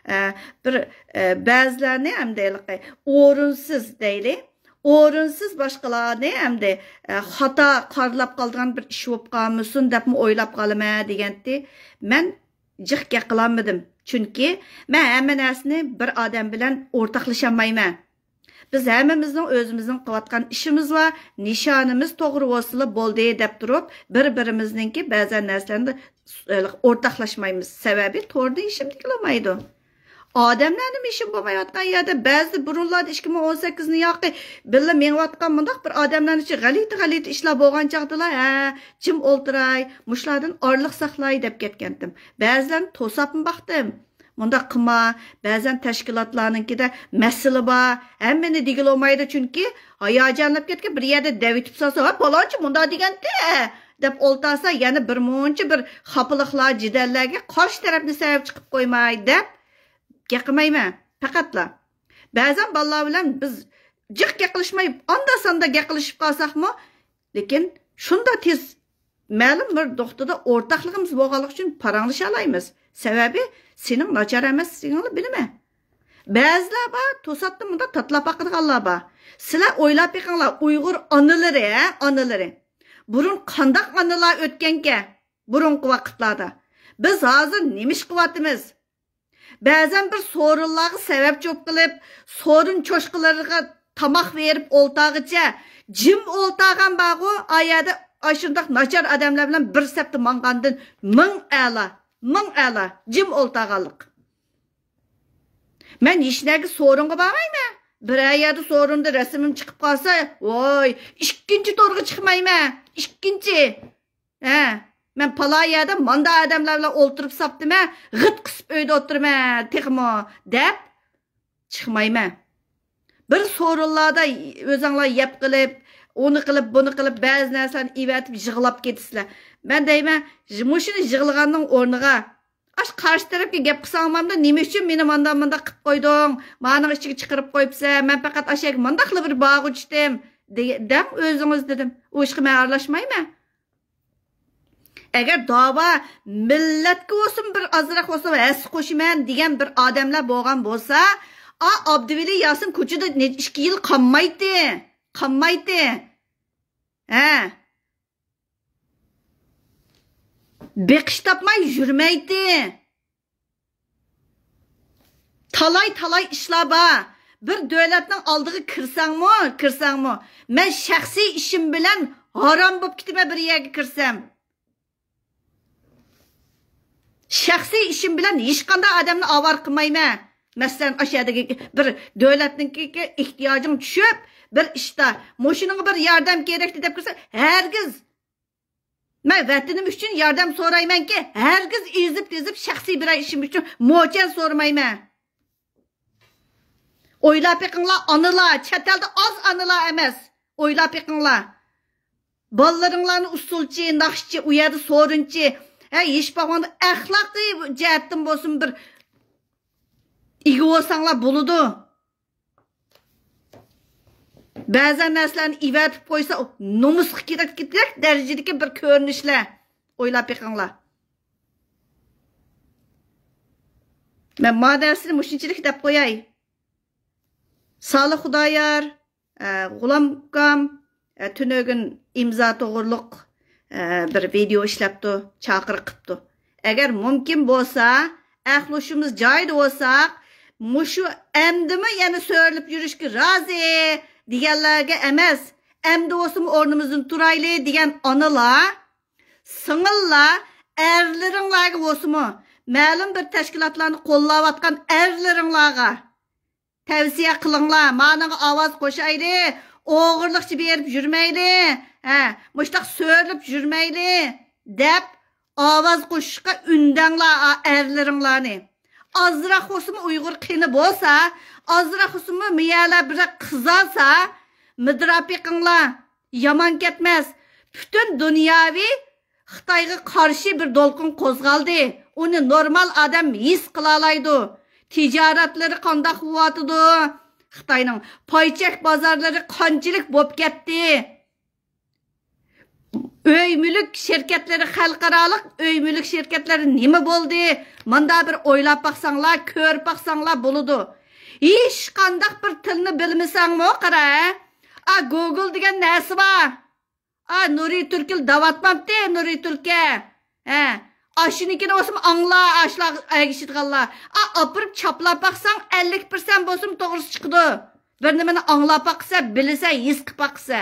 ئە، بىر، ئە، بەزىلەرنى ئەمدى ھېلىقى ئورۇنسىز دەيلى، ئورۇنسىز باشقىلارنى ئەمدى، ئە، خاتا قارىلاپ قالىدىغان بىر ئىش بولۇپ قالمىسۇن دەپمۇ ئويلاپ قالىمەن دېگەنتى. مەن جىق گەپ قىلالمىدىم. چۈنكى مەن ھەممە نەرسىنى بىر ئادەم بىلەن ئورتاقلىشالمايمەن. بىز ھەممىمىزنىڭ ئۆزىمىزنىڭ قىلىۋاتقان ئىشىمىز بار، نىشانىمىز توغرا بولسىلا بولدى دەپ تۇرۇپ، بىر-بىرىمىزنىڭكى بەزەن نەرسىلەرنى ئورتاقلاشمايمىز. سەۋەبى توردا ھېچنېمە دېگىلى بولمايدۇ. ئادەملەرنىمۇ ئىشىم بولمايۋاتقان يەردە بەزىدە بۇرۇنلاردا ئىككى مىڭ ئون سەككىزنىڭ ياقى بىللە مېڭىۋاتقان مۇنداق بىر ئادەملەرنىڭ ئىچى غەلىتە-غەلىتە ئىشلار بولغان چاغدىلا، ھە، جىم ئولتۇراي، مۇشۇلاردىن ئارىلىق ساقلاي دەپ كەتكەنتىم. بەزىلەرنى توساپمۇ باقتىم. مۇنداق قىلما، بەزەن تەشكىلاتلارنىڭكىدە مەسىلە بار، ھەممىنى دېگىلى بولمايدۇ، چۈنكى ھاياجانلاپ كەتكەن بىر يەردە دەۋېتىپ سالسا، ھە، پالانچى مۇنداق دېگەنتى، دەپ ئولتۇرسا، يەنە بىر مۇنچە بىر خاپىلىقلار، جېدەللەرگە قارشى تەرەپنى سەۋەب چىقىپ قويماي، دەپ گەپ قىلمايمەن. پەقەتلا بەزەن بالىلار بىلەن بىز جىق گەپ قىلىشماي، ئاندا-ساندا گەپ قىلىشىپ قالساقمۇ، لېكىن شۇنداق تېز مەلۇم بىر نۇقتىدا ئورتاقلىقىمىز بولغانلىقى ئۈچۈن پاراڭلىشالايمىز. سەۋەبى سېنىڭ ناچار ئەمەسلىكىڭنى بىلىمەن. بەزىلەر بار، توساتتىن مۇنداق تاتىلاپ باقىدىغانلار بار. سىلەر ئويلاپ بېقىڭلار، ئۇيغۇر ئانىلىرى، ھە، ئانىلىرى. بۇرۇن قانداق ئانىلار ئۆتكەنكەن؟ بۇرۇنقى ۋاقىتلاردا. بىز ھازىر نېمە ئىش قىلىۋاتىمىز؟ بەزەن بىر سورۇنلارغا سەۋەبچى بولۇپ قېلىپ، سورۇن چوشقىلىرىغا تاماق بېرىپ ئولتۇرغىچە، جىم ئولتۇرغان بارغۇ، ئا يەردە ئاشۇنداق ناچار ئادەملەر بىلەن بىر سەپتە ماڭغاندىن مىڭ ئەلا، مىڭ ئەلا، جىم ئولتۇرغانلىق. مەن ھېچنەگە سورۇنغا بارمايمەن. بىرەر يەردە سورۇندا رەسىمىم چىقىپ قالسا، ۋوي، ئىككىنچى تورغا چىقمايمەن. ئىككىنچى. ھە، مەن پالا يەردە ماندا ئادەملەر بىلەن ئولتۇرۇپ ساپتىمەن، غىت قىسىپ ئۆيدە ئولتۇرىمەن تېخىمۇ، دەپ چىقمايمەن. بىر سورۇنلاردا ئۆزۈڭلار يەپ قىلىپ، ئۇنى قىلىپ، بۇنى قىلىپ، بەزى نەرسىلەرنى ئېۋەتىپ يىغلاپ كېتىسىلەر. مەن دەيمەن، مۇشۇنى يىغلىغاننىڭ ئورنىغا، ئاشۇ قارشى تەرەپكە گەپ قىلساڭلارمۇ، نېمە ئۈچۈن مېنى مانداق مانداق قىلىپ قويدۇڭ؟ مانىڭ ئىچىگە چىقىرىپ قويۇپسەن، مەن پەقەت ئاشۇ يەرگە مانداقلا بىر بارغۇچىدىم، دېگە-، دەڭ ئۆزىڭىز دېدىم. ئۇ ئىشقا مەن ئارىلاشمايمەن. ئەگەر داۋا مىللەتكە بولسۇن بىر ئازراق بولسۇن ھەسسە قوشىمەن دېگەن بىر ئادەملەر بولغان بولسا، ئا، ئابدۇۋەلى ياسىن كوچىدا نە-، ئىككى يىل قالمايتتى. قالمايتتى. ھە. بېقىش تاپماي يۈرمەيتتى. تالاي-تالاي ئىشلار بار. بىر دۆلەتنىڭ ئالدىغا كىرسەڭمۇ، كىرسەڭمۇ، مەن شەخسىي ئىشىم بىلەن ھارام بولۇپ كېتىمەن بىر يەرگە كىرسەم. شەخسىي ئىشىم بىلەن ھېچقانداق ئادەمنى ئاۋارە قىلمايمەن. مەسىلەن، ئاشۇ يەردىكى بىر دۆلەتنىڭكى ئېھتىياجىڭ چۈشۈپ، بىر ئىشتا، مۇشۇنىڭغا بىر ياردەم كېرەكتى دەپ كىرسە، ھەرگىز مەن ۋەتىنىم ئۈچۈن ياردەم سورايمەنكى، ھەرگىز ئېزىپ-تېزىپ شەخسىي بىرەر ئىشىم ئۈچۈن موچەن سورىمايمەن. ئويلاپ بېقىڭلار، ئانىلار، چەت ئەلدە ئاز ئانىلار ئەمەس. ئويلاپ بېقىڭلار. بالىلىرىڭلارنى ئۇسسۇلچى، ناخشىچى، ئۇ يەردە سورۇنچى، ھە، ھېچ بولمىغاندا ئەخلاقىي جەھەتتىن بولسۇن بىر ئىگە بولساڭلار بولىدۇ. بەزەن نەرسىلەرنى ئېۋەتىپ قويسا، نومۇسقا كېتىدىغان دەرىجىدىكى بىر كۆرۈنۈشلەر. ئويلاپ بېقىڭلار. مەن ما نەرسىنى مۇشۇنچىلىك دەپ قوياي. سالىھ خۇدايار، ئە، غۇلام ئۇكام، ئە، تۈنۈگۈن ئىمزا توغرۇلۇق، ئە، بىر ۋىدېئو ئىشلەپتۇ، چاقىرىق قىپتۇ. ئەگەر مۇمكىن بولسا، ئەھلى ھوشىمىز جايىدا بولساق، مۇشۇ ئەمدىمۇ يەنە سۆرىلىپ يۈرۈشكە رازى دېگەنلەرگە ئەمەس، ئەمدى بولسىمۇ ئورنىمىزدىن تۇرايلى دېگەن ئانىلار، سىڭىللار، ئەرلىرىڭلارغا بولسىمۇ، مەلۇم بىر تەشكىلاتلارنى قوللاۋاتقان ئەرلىرىڭلارغا، تەۋسىيە قىلىڭلار، مانىڭغا ئاۋاز قوشايلى، ئوغرىلىقچە بېرىپ يۈرمەيلى، ھە، مۇشتاق سۆرىلىپ يۈرمەيلى، دەپ ئاۋاز قوشۇشقا ئۈندەڭلار، ئا، ئەرلىرىڭلارنى. ئازراق بولسىمۇ ئۇيغۇر قېنى بولسا، ئازراق بولسىمۇ مىيەلەر بىر قىزارسا، مىدىراپ بېقىڭلار، يامان كەتمەس. پۈتۈن دۇنياۋى خىتايغا قارشى بىر دولقۇن قوزغالدى. ئۇنى نورمال ئادەم ھېس قىلالايدۇ. تىجارەتلىرى قانداق بولۇۋاتىدۇ؟ خىتاينىڭ پايچەك بازارلىرى قانچىلىك بولۇپ كەتتى؟ ئۆي مۈلۈك شىركەتلىرى، خەلقئارالىق ئۆي مۈلۈك شىركەتلىرى نېمە بولدى؟ ماندا بىر ئويلاپ باقساڭلار، كۆرۈپ باقساڭلار بولىدۇ. ھېچقانداق بىر تىلنى بىلمىسەڭمۇ قارا، ھە؟ ئا، گوگل دېگەن نەرسە بار. ئا، نۇرى تۈركىل دەۋاتمامتى، نۇرى تۈركە. ھە. ئاشۇنىڭكىنى بولسىمۇ ئاڭلا، ئاشۇلار ئەگىشىدىغانلار. ئا، ئاپىرىپ چاپلاپ باقساڭ، ئەللىك پىرسەنت بولسىمۇ توغرىسى چىقىدۇ. بىر نېمىنى ئاڭلاپ باقسا، بىلسە، ھېس قىلىپ باقسا.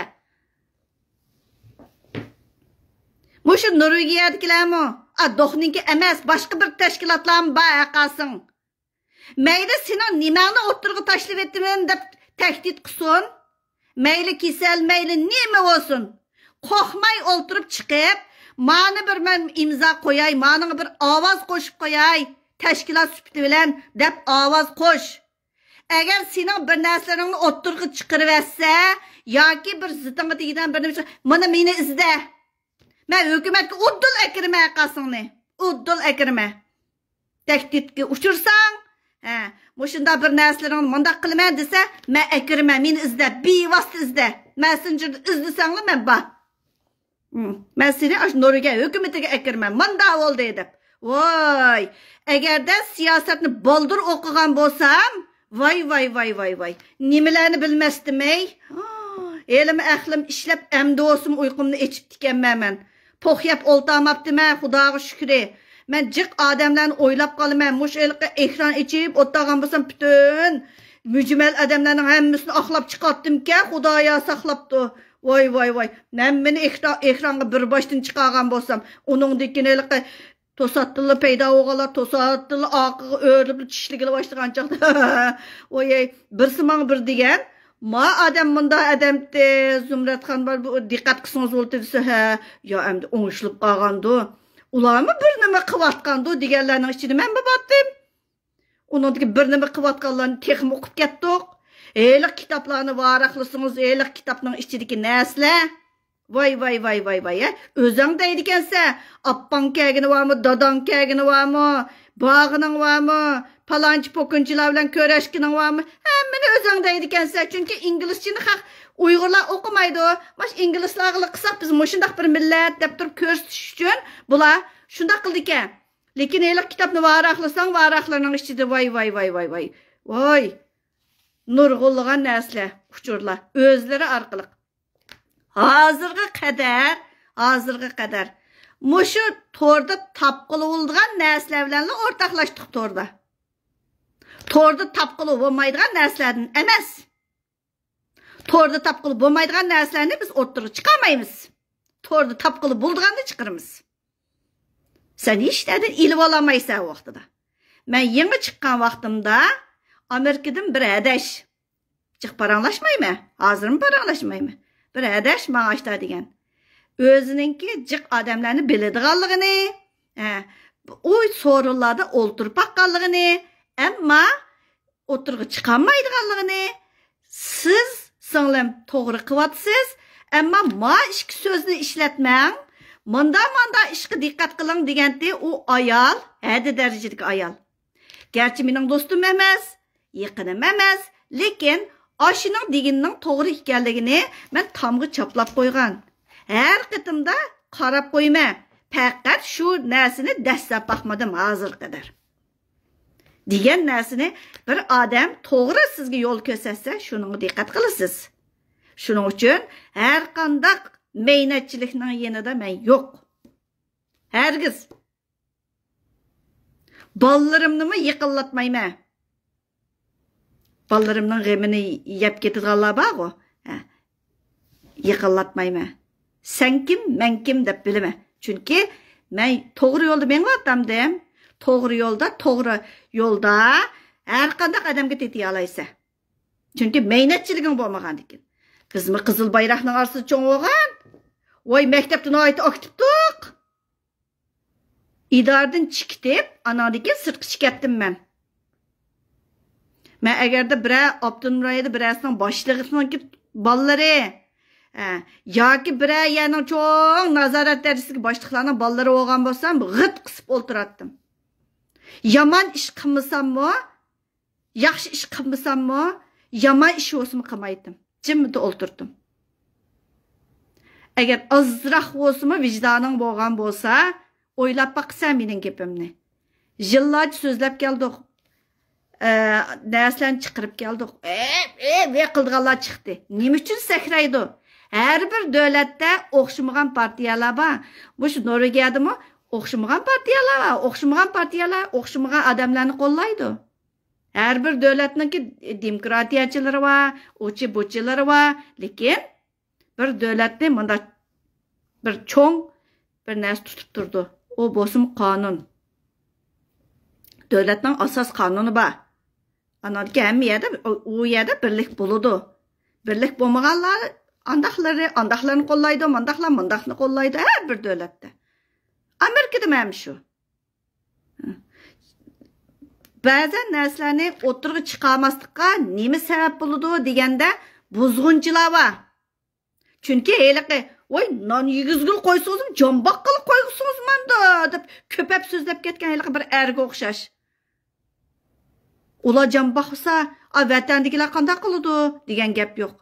مۇشۇ نورۋېگىيەدىكىلەرمۇ، ئا، دوخنىڭكى ئەمەس، باشقا بىر تەشكىلاتلارمۇ بار، ھەققاسىڭ. مەيلى سېنىڭ نېمەڭنى ئوتتۇرىغا تاشلىۋېتىمەن دەپ تەھدىت قىلسۇن. مەيلى كېسەل، مەيلى نېمە بولسۇن. قورقماي ئولتۇرۇپ چىقىپ، مانا بىر مەن ئىمزا قوياي، مانىڭغا بىر ئاۋاز قوشۇپ قوياي، تەشكىلات سۈپىتى بىلەن دەپ ئاۋاز قوش. ئەگەر سېنىڭ بىر نەرسىلىرىڭنى ئوتتۇرىغا چىقىرىۋەتسە، ياكى بىر زىتىڭغا تېگىدىغان بىر نېمە، مانا مېنى ئىزدە. مەن ھۆكۈمەتكە ئۇدۇل ئەكىرىمەن ھەققاسىڭنى. ئۇدۇل ئەكىرىمەن. تەھدىتكە ئۇچرىساڭ، ھە، مۇشۇنداق بىر نەرسىلىرىڭنى مۇنداق قىلىمەن دېسە، مەن ئەكىرىمەن، مېنى ئىزدە، بىۋاسىتە ئىزدە. مەسسېنجېردا ئىزدىسەڭلا مەن بار. ھىم، مەن سېنى ئاشۇ نورۋېگىيە ھۆكۈمىتىگە ئەكىرىمەن، ماندا بولدى دەپ. ۋاي، ئەگەردە سىياسەتنى بالدۇر ئوقۇغان بولسام، ۋاي، ۋاي، ۋاي، ۋاي، ۋاي. نېمىلەرنى بىلمەستىم، ئەي. ھېلىمۇ ئەقلىم ئىشلەپ، ئەمدى بولسىمۇ ئۇيقۇمنى ئېچىپتىكەنمەن مەن. پوق يەپ ئولتۇرماپتىمەن، خۇداغا شۈكرى. مەن جىق ئادەملەرنى ئويلاپ قالىمەن. مۇشۇ ھېلىقى ئېكران ئېچىپ ئولتۇرغان بولسام، پۈتۈن مۈجمەل ئادەملەرنىڭ ھەممىسىنى ئاقلاپ چىقاتتىمكەن، خۇدايا ساقلاپتۇ. ۋاي، ۋاي، ۋاي. ھەممىنى ئېكرا-، ئېكرانغا بىر باشتىن چىقارغان بولسام، ئۇنىڭدىن كېيىن ھېلىقى توساتتىنلا پەيدا بولغانلار، توساتتىنلا ئارقىغا ئۆرۈلۈپ چىشلىگىلى باشلىغان چاغدا، ۋاي، بىرسى ماڭا بىر دېگەن، ما ئادەم مۇنداق ئادەمتى، زۇمرەتخان بار، بۇ دىققەت قىلسىڭىز بولدى دېسە، ھە، يا ئەمدى ئوڭشىلىپ قالغاندۇ، ئۇلارمۇ بىر نېمە قىلىۋاتقاندۇ دېگەنلەرنىڭ ئىچىدە مەنمۇ بارتىم. ئۇنىڭدىكى بىر نېمە قىلىۋاتقانلارنى تېخىمۇ ئوقۇپ كەتتۇق. ھېلىقى كىتابلارنى ۋاراقلىسىڭىز، ھېلىقى كىتابنىڭ ئىچىدىكى نەرسىلەر. ۋاي، ۋاي، ۋاي، ۋاي، ۋاي، ھە؟ ئۆزۈڭ دەيدىكەنسەن، ئاپاڭ كەلگىنى بارمۇ، داداڭ كەلگىنى بارمۇ، بارغىنىڭ بارمۇ، پالانچى پوكۇنچىلار بىلەن كۆرۈشكىنىڭ بارمۇ؟ ھەممىنى ئۆزۈڭ دەيدىكەنسەن. چۈنكى ئىنگلىزچىنى خەق، ئۇيغۇرلار ئوقۇمايدۇ. ماش ئىنگلىزلارغىلا قىلساق، بىز مۇشۇنداق بىر مىللەت دەپ تۇرۇپ كۆرسىتىش ئۈچۈن بۇلار شۇنداق قىلىدىكەن. لېكىن ھېلىقى كىتابنى ۋاراقلىساڭ، ۋاراقلىرىنىڭ ئىچىدە ۋاي، ۋاي، ۋاي، ۋاي، ۋاي. ۋاي. نۇرغۇنلىغان نەرسىلەر، ئۇچۇرلار ئۆزلىرى ئارقىلىق. ھازىرغا قەدەر، ھازىرغا قەدەر مۇشۇ توردا تاپقىلى بولىدىغان نەرسىلەر بىلەنلا ئورتاقلاشتۇق توردا. توردا تاپقىلى بولمايدىغان نەرسىلەردىن ئەمەس. توردا تاپقىلى بولمايدىغان نەرسىلەرنى بىز ئوتتۇرىغا چىقارمايمىز. توردا تاپقىلى بولىدىغاننى چىقىرىمىز. سەن ھېچ نەدىن ئېلىۋالالمايسەن ۋاقتىدا. مەن يېڭى چىققان ۋاقتىمدا ئامېرىكىدىن بىر ھەدەش، جىق پاراڭلاشمايمەن، ھازىرمۇ پاراڭلاشمايمەن. بىر ھەدەش ماڭا ئاشتا دېگەن. ئۆزىنىڭكى جىق ئادەملەرنى بىلىدىغانلىقىنى، ھە، ئۇ سورۇنلاردا ئولتۇرۇپ باققانلىقىنى، ئەمما ئوتتۇرىغا چىقالمايدىغانلىقىنى، سىز، سىڭلىم، توغرا قىلىۋاتىسىز، ئەمما ما ئىككى سۆزنى ئىشلەتمەڭ، ماندا، ماندا ئىشقا دىققەت قىلىڭ دېگەنتى ئۇ ئايال، ھەددە دەرىجىدىكى ئايال. گەرچە مېنىڭ دوستۇم ئەمەس، يېقىنىم ئەمەس، لېكىن ئاشۇنىڭ دېگىنىنىڭ توغرا ئىكەنلىكىنى مەن تامغا چاپلاپ قويغان. ھەر قېتىمدا قاراپ قويىمەن. پەقەت شۇ نەرسىنى دەسسەپ باقمىدىم ھازىرغا قەدەر. دېگەن نەرسىنى بىر ئادەم توغرا سىزگە يول كۆرسەتسە، شۇنىڭغا دىققەت قىلىسىز. شۇنىڭ ئۈچۈن ھەر قانداق مەينەتچىلىكنىڭ يېنىدا مەن يوق. ھەرگىز. بالىلىرىمنىمۇ يېقىنلاتمايمەن. بالىلىرىمنىڭ غېمىنى يەپ كېتىدىغانلار بارغۇ. ھە. يېقىنلاتمايمەن. سەن كىم، مەن كىم دەپ بىلىمەن. چۈنكى مەن توغرا يولدا مېڭىۋاتامدىم. توغرا يولدا، توغرا يولدا ھەر قانداق ئادەمگە تېتىيالايسەن. چۈنكى مەينەتچىلىكىڭ بولمىغاندىكىن. بىزمۇ قىزىل بايراقنىڭ ئارىسىدا چوڭ بولغان. ۋاي، مەكتەپتە ناھايىتى ئاكتىپتۇق. ئىدارىدىن چىقىتىپ، ئاناندىن كېيىن سىرتقا چىقىپ كەتتىم مەن. مەن ئەگەردە بىرەر ئاپتونوم رايوندا بىرەرسىنىڭ باشلىقىنىڭكى بالىلىرى، ئە، ياكى بىرەر يەرنىڭ چوڭ نازارەت دەرىجىسىدىكى باشلىقلارنىڭ بالىلىرى بولغان بولسام، غىت قىسىپ ئولتۇراتتىم. يامان ئىش قىلمىساممۇ، ياخشى ئىش قىلمىساممۇ، يامان ئىش بولسىمۇ قىلمايتتىم. جىممىدە ئولتۇرتتۇم. ئەگەر ئازراق بولسىمۇ ۋىجدانىڭ بولغان بولسا، ئويلاپ باقىسەن مېنىڭ گېپىمنى. يىللارچە سۆزلەپ كەلدۇق. ئە، نەرسىلەرنى چىقىرىپ كەلدۇق. ئە، ئە، ۋە قىلىدىغانلار چىقتى. نېمە ئۈچۈن سەكرەيدۇ؟ ھەر بىر دۆلەتتە ئوخشىمىغان پارتىيەلەر بار. مۇشۇ نورۋېگىيەدىمۇ ئوخشىمىغان پارتىيەلەر بار. ئوخشىمىغان پارتىيەلەر ئوخشىمىغان ئادەملەرنى قوللايدۇ. ھەر بىر دۆلەتنىڭكى دېموكراتىيەچىلىرى بار، ئۇچى بۇچىلىرى بار. لېكىن بىر دۆلەتنى مۇنداق بىر چوڭ بىر نەرسە تۇتۇپ تۇرىدۇ. ئۇ بولسىمۇ قانۇن. دۆلەتنىڭ ئاساس قانۇنى بار. ئانانكى ھەممە يەردە، ئۇ يەردە بىرلىك بولىدۇ. بىرلىك بولمىغانلار ئانداقلىرى، ئانداقلارنى قوللايدۇ، مانداقلار مۇنداقنى قوللايدۇ ھەر بىر دۆلەتتە. ئامېرىكىدىمۇ ھەم شۇ. بەزەن نەرسىلەرنى ئوتتۇرىغا چىقارماسلىققا نېمە سەۋەب بولىدۇ دېگەندە، بۇزغۇنچىلار بار. چۈنكى ھېلىقى، ۋاي، نان يېگۈزگىلى قويسىڭىزمۇ، جامباق قىلىپ قويسىڭىز ماندا، دەپ كۆپەپ سۆزلەپ كەتكەن ھېلىقى بىر ئەرگە ئوخشاش. ئۇلار جامباق قىلسا، ئا، ۋەتەندىكىلەر قانداق قىلىدۇ دېگەن گەپ يوق.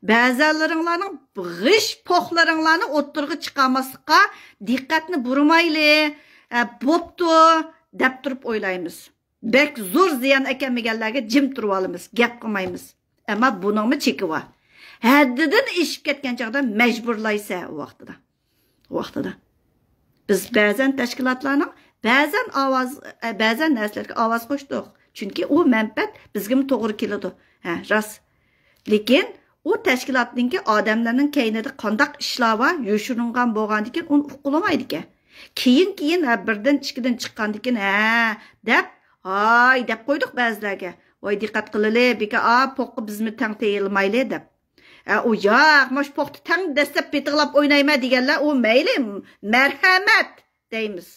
بەزەنلىرىڭلارنىڭ غىش پوخلىرىڭلارنى ئوتتۇرىغا چىقارماسلىققا دىققەتنى بۇرىمايلى، ئە، بوپتۇ، دەپ تۇرۇپ ئويلايمىز. بەك زور زىيان ئەكەلمىگەنلەرگە جىم تۇرۇۋالىمىز، گەپ قىلمايمىز. ئەمما بۇنىڭمۇ چېكى بار. ھەددىدىن ئېشىپ كەتكەن چاغدا مەجبۇرلايسەن ئۇ ۋاقتىدا. ۋاقتىدا. بىز بەزەن تەشكىلاتلارنىڭ بەزەن ئاۋاز، ئە، بەزەن نەرسىلەرگە ئاۋاز قوشتۇق. چۈنكى ئۇ مەنپەئەت بىزگىمۇ توغرا كېلىدۇ. ھە، راست. لېكىن ئۇ تەشكىلاتنىڭكى ئادەملەرنىڭ كەينىدە قانداق ئىشلار بار، يوشۇرۇنغان بولغاندىكىن ئۇنى ئۇققىلىمايدىكەن. كېيىن، كېيىن، ھە، بىردىن، ئىككىدىن چىققاندىكىن، ھە، دەپ، ھاي، دەپ قويدۇق بەزىلەرگە. ۋاي، دىققەت قىلىلى، بىكا، ئا، پوققا بىزمۇ تەڭ تېيىلمايلى، دەپ. ئە، ئۇ ياق، ماش پوقتا تەڭ دەسسەپ پېتىغلاپ ئوينايمەن دېگەنلەر، ئۇ مەيلى، مەرھەمەت دەيمىز.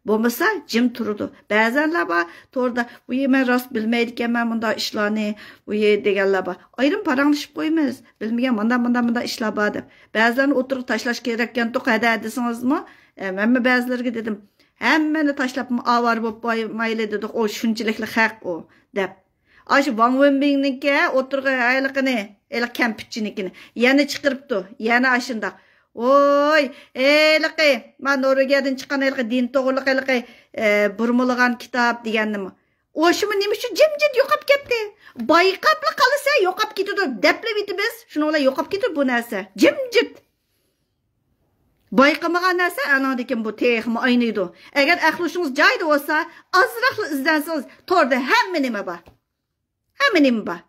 بولمىسا جىم تۇرىدۇ. بەزەنلەر بار، توردا، ۋۇي، مەن راست بىلمەيدىكەنمەن مۇنداق ئىشلارنى، ۋۇي، دېگەنلەر بار. ئايرىم پاراڭلىشىپ قويىمىز. بىلمىگەن مانداق، مانداق، مانداق ئىشلار بار دەپ. بەزىلەرنى ئوتتۇرىغا تاشلاش كېرەككەنتۇق، ھەدە دېسىڭىزمۇ، ئە، مەنمۇ بەزىلىرىگە دېدىم، ھەممىنى تاشلاپمۇ ئاۋارە بولۇپ بايمايلى دېدۇق، ئۇ شۇنچىلىكلا خەق ئۇ، دەپ. ئاشۇ ۋاڭ ۋېنبىڭنىڭكى ئوتتۇرىغا ھېلىقىنى، ھېلىقى كەمپۈتچىنىڭكىنى يەنە چىقىرىپتۇ، يەنە ئاشۇنداق. ۋوي، ھېلىقى، ما نورۋېگىيەدىن چىققان ھېلىقى دىن توغرىلىق ھېلىقى، ئە، بۇرمىلىغان كىتاب دېگەننىمۇ. ئوشۇمۇ نېمە ئۈچۈن جىمجىت يوقاپ كەتتى؟ بايقاپلا قالىسەن، يوقاپ كېتىدۇ، دەپلا ئېيتىمىز. شۇنىڭ بىلەن يوقاپ كېتىدۇ بۇ نەرسە. جىمجىت. بايقىمىغان نەرسە ئانىڭدىن كېيىن بۇ تېخىمۇ ئاينىيدۇ. ئەگەر ئەقلى ھوشىڭىز جايىدا بولسا، ئازراقلا ئىزدەنسىڭىز، توردا ھەممە نېمە بار. ھەممە نېمە بار.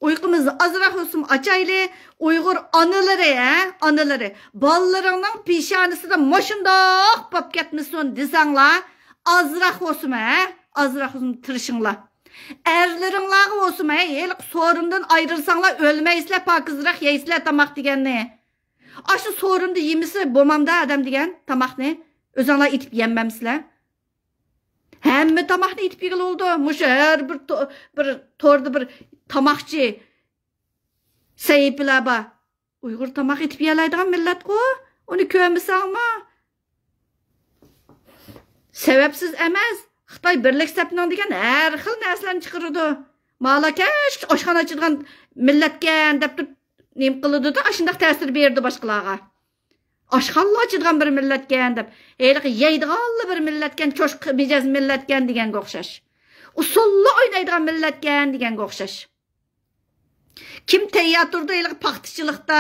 ئۇيقىمىزنى ئازراق بولسىمۇ ئاچايلى. ئۇيغۇر ئانىلىرى، ھە، ئانىلىرى، بالىلىرىڭنىڭ پېشانىسىدا مۇشۇنداق بولۇپ كەتمىسۇن دېسەڭلار، ئازراق بولسىمۇ، ھە، ئازراق بولسىمۇ تىرىشىڭلار. ئەرلىرىڭلارغا بولسىمۇ، ھە، ھېلىقى سورۇندىن ئايرىلساڭلار ئۆلمەيسىلەر، پاكىزراق يەيسىلەر تاماق دېگەننى. ئاشۇ سورۇندا يېمىسە بولمامدا ئادەم دېگەن تاماقنى، ئۆزۈڭلار ئېتىپ يەممەمسىلەر؟ ھەممە تاماقنى ئېتىپ يېگىلى بولىدۇ. مۇشۇ ھەر بىر تو-، بىر توردا بىر تاماقچى سەھىپىلەر بار. ئۇيغۇر تاماق ئېتىپ يېيەلەيدىغان مىللەتقۇ. ئۇنى كۆرمىسەڭمۇ، سەۋەبسىز ئەمەس. خىتاي بىرلىك سەپنىڭ دېگەن ھەر خىل نەرسىلەرنى چىقىرىدۇ. مالا كەچكىچە ئاشخانا ئاچىدىغان مىللەتكەن دەپ تۇرۇپ نېمە قىلىدۇ-دە، ئاشۇنداق تەسىر بېرىدۇ باشقىلارغا. ئاشخانىلا ئاچىدىغان بىر مىللەتكەن دەپ، ھېلىقى يەيدىغانلا بىر مىللەتكەن، چوشقا مىجەز مىللەتكەن دېگەنگە ئوخشاش. ئۇسسۇللا ئوينايدىغان مىللەتكەن دېگەنگە ئوخشاش. كىم تەييار تۇرىدۇ ھېلىقى پاختىچىلىقتا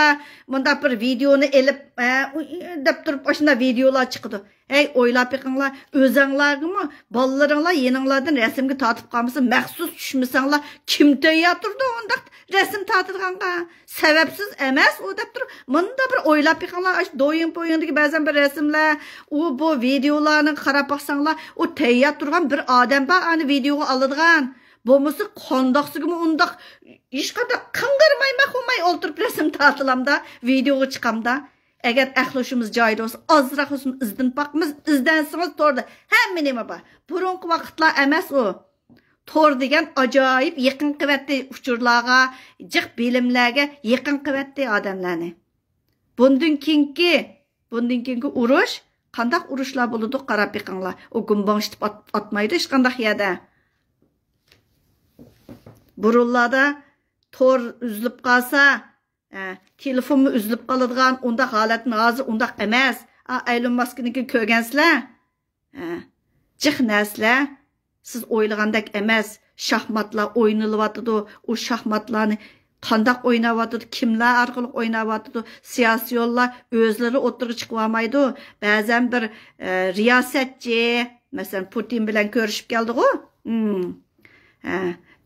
مۇنداق بىر ۋىدېئونى ئېلىپ، ھە، ئۇ، دەپ تۇرۇپ ئاشۇنداق ۋىدېئولار چىقىدۇ. ھەي، ئويلاپ بېقىڭلار، ئۆزەڭلارغىمۇ، بالىلىرىڭلار يېنىڭلاردىن رەسىمگە تارتىپ قالمىسا، مەخسۇس چۈشمىسەڭلار، كىم تەييار تۇرىدۇ ئۇنداق رەسىم تارتىدىغانغا؟ سەۋەبسىز ئەمەس ئۇ دەپ تۇرۇپ، مۇنداق بىر ئويلاپ بېقىڭلار، ئاشۇ دويىڭ پويىڭدىكى بەزەن بىر رەسىملەر، ئۇ بۇ ۋىدېئولارنى قاراپ باقساڭلار، ئۇ تەييار تۇرغان بىر ئادەم بار، ئانى ۋىدېئوغا ئالىدىغان. بولمىسا قانداقسىگىمۇ ئۇنداق ھېچقانداق قىڭغىرماي، مەخمۇماي ئولتۇرۇپ رەسىم تارتىلامدا، ۋىدېئوغا چىقامدا. ئەگەر ئەقلى ھوشىمىز جايىدا بولسا، ئازراق بولسىمۇ ئىزدىنىپ باقىمىز، ئىزدەنسىڭىز توردا ھەممە نېمە بار. بۇرۇنقى ۋاقىتلار ئەمەس ئۇ. تور دېگەن ئاجايىپ يېقىن قىلىۋەتتى ئۇچۇرلارغا، جىق بىلىملەرگە يېقىن قىلىۋەتتى ئادەملەرنى. بۇندىن كېيىنكى، بۇندىن كېيىنكى ئۇرۇش قانداق ئۇرۇشلار بولىدۇ، قاراپ بېقىڭلار. ئۇ گۇمباڭشىتىپ ئات-، ئاتمايدۇ ھېچقانداق يەردە. بۇرۇنلاردا تور ئۈزۈلۈپ قالسا، ئە، تېلېفونمۇ ئۈزۈلۈپ قالىدىغان ئۇنداق ھالەتنى ھازىر ئۇنداق ئەمەس. ئا، ئەيلون ماسكنىڭكىنى كۆرگەنسىلەر؟ ئە، جىق نەرسىلەر سىز ئويلىغاندەك ئەمەس. شاھماتلار ئوينىلىۋاتىدۇ. ئۇ شاھماتلارنى قانداق ئويناۋاتىدۇ، كىملەر ئارقىلىق ئويناۋاتىدۇ؟ سىياسىيونلار ئۆزلىرى ئوتتۇرىغا چىقىۋالمايدۇ. بەزەن بىر، ئە، رىياسەتچى، مەسىلەن، پۇتىن بىلەن كۆرۈشۈپ كەلدىغۇ. ھە،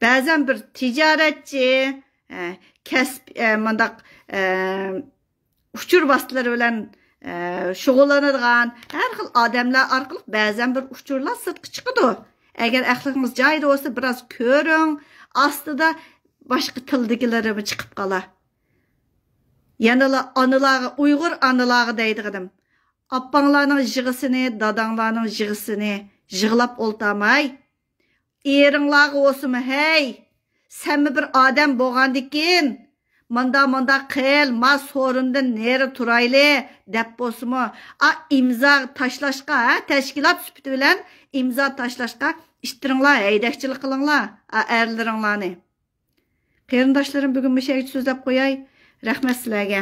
بەزەن بىر تىجارەتچى، ھە، كەسىپ، ئە، مۇنداق، ئە، ئۇچۇر ۋاسىتىلىرى بىلەن، ئە، شۇغۇللىنىدىغان ھەر خىل ئادەملەر ئارقىلىق بەزەن بىر ئۇچۇرلار سىرتقا چىقىدۇ. ئەگەر ئەقلىڭىز جايىدا بولسا، بىراز كۆرۈڭ، ئاستىدا باشقا تىلدىكىلىرىمۇ چىقىپ قالا. يەنىلا ئانىلارغا، ئۇيغۇر ئانىلارغا دەيدىغىنىم، ئاپاڭلارنىڭ يىغىسىنى، داداڭلارنىڭ يىغىسىنى يىغلاپ ئولتۇرماي، ئېرىڭلارغا بولسىمۇ، ھەي، سەنمۇ بىر ئادەم بولغاندىكىن، ماندا ماندا قىل، ما سورۇندىن نېرى تۇرايلى، دەپ بولسىمۇ، ئا، ئىمزا تاشلاشقا، ھە، تەشكىلات سۈپىتى بىلەن ئىمزا تاشلاشقا ئىتتىرىڭلار، ھەيدەكچىلىك قىلىڭلار، ئا، ئەرلىرىڭلارنى. قېرىنداشلىرىم، بۈگۈن مۇشۇ يەرگىچە سۆزلەپ قوياي. رەھمەت سىلەرگە.